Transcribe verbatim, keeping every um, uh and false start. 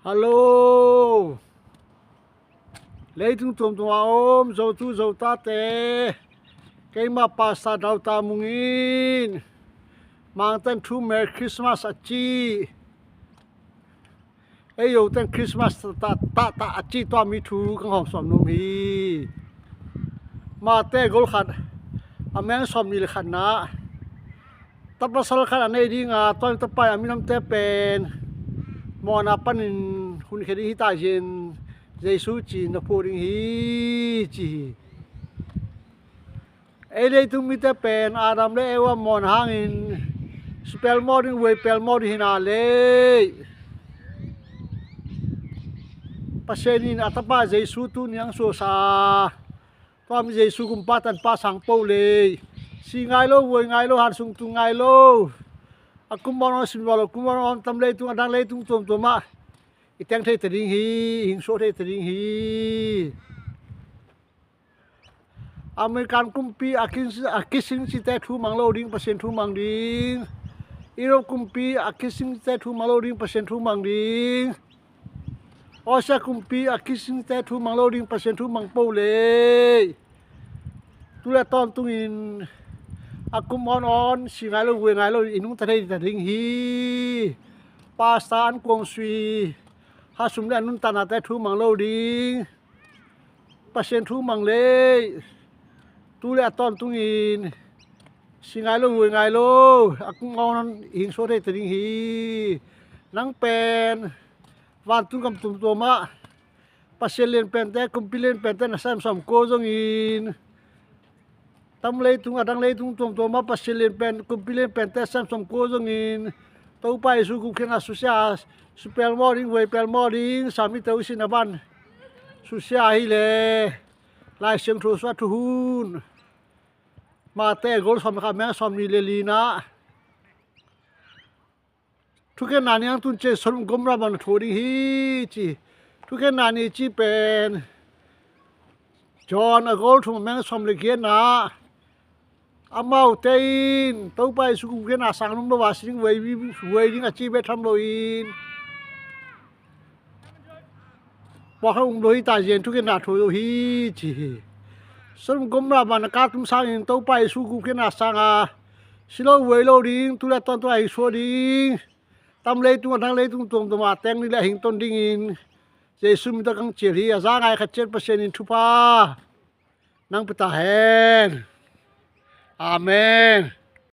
Hallo. Leitung tuamtuam a om Zotu Zotate, keimah Pastor Dauta Mung in Mangten thu Merry Christmas a ci, ei Zoten Christmas tahtah a ci tua mi thu kang hawm sawm nuam hi. Mate gol khat a meng sawm ni le khatna, tapa sal khat a nei dinga tua in tapa in a minamte pen mawhna panin hunkhia ding hi ta zin Jesu ci na phuh ding hi ci hi. Ei leitung mite pen Adam le Eva mawhna hangin sipel mawh ding, vuipel mawh ding hina lei, Pasian in a tapa Jesu tuni ang suasa tua mi Jesu kumpa tanpa sang po lei, si ngai lo, vui ngai lo, han sung tu ngai lo, a kum on on sim lo, kum on on tam leitung a dang leitung tuamtuam ah i teng thei ta ding hi, hing suah thei ta ding hi. American kumpi a kising cite thu mang lo ding, Pasian thu mang ding. Europe kumpi a kising cite thu mang lo ding, Pasian thu mang ding. Asia kumpi a kisingte thu mang lo ding, Pasian thu mang po lei. Tu le tawntungin a kum on on si ngai lo, vui ngai lo, i nungta thei ta ding hi. Pastor an kuang sui, ha sum le a nuntanate thu mang lo ding, Pasian thu mang lei. Tu le a tawntungin si ngai lo, vui ngai lo, a kum on on hing suah thei ta ding hi. Nang pen vantung gam tuamtuam ah Pasian lianpente, kumpi lianpente na sem sawm kua zongin, tam leitung a dang leitung tuamtuam ah Pasian lianpen, kumpi lianpente sem sawm kua zongin, Topa Jesu gupkhiatna susia, sipel mawh ding, vuipel mawh ding, Sami teu sin a ban susia hi le, Lai Siangtho suah thu hun, Mate gol sawm khat meng sawm ni le lina. Thukhenna ni ang tun cian Sodom Gomorrah bang na tho ding hi ci. Thukhenna ni ci pen John a gol thum a meng sawm le giatna. Amaute in Topa Jesu gupkhiatna sang nung lo a si ding, vuai ding a ci bek tham loin pawlkhat um lo hi ta zian thukhenna thu hi ci hi. Sodom Gomorrah bang na ka tum sangin Topa Jesu gupkhiatna sanga si lo, vuai lo ding, tu le tawntung a hing suah ding, tam leitung a dang leitung tuamtuam a teng ni le a hing ton dingin Jesu min tawh kang cial hi. A za ngai khat ciat Pasian in thupha nang pia ta hen. Amen.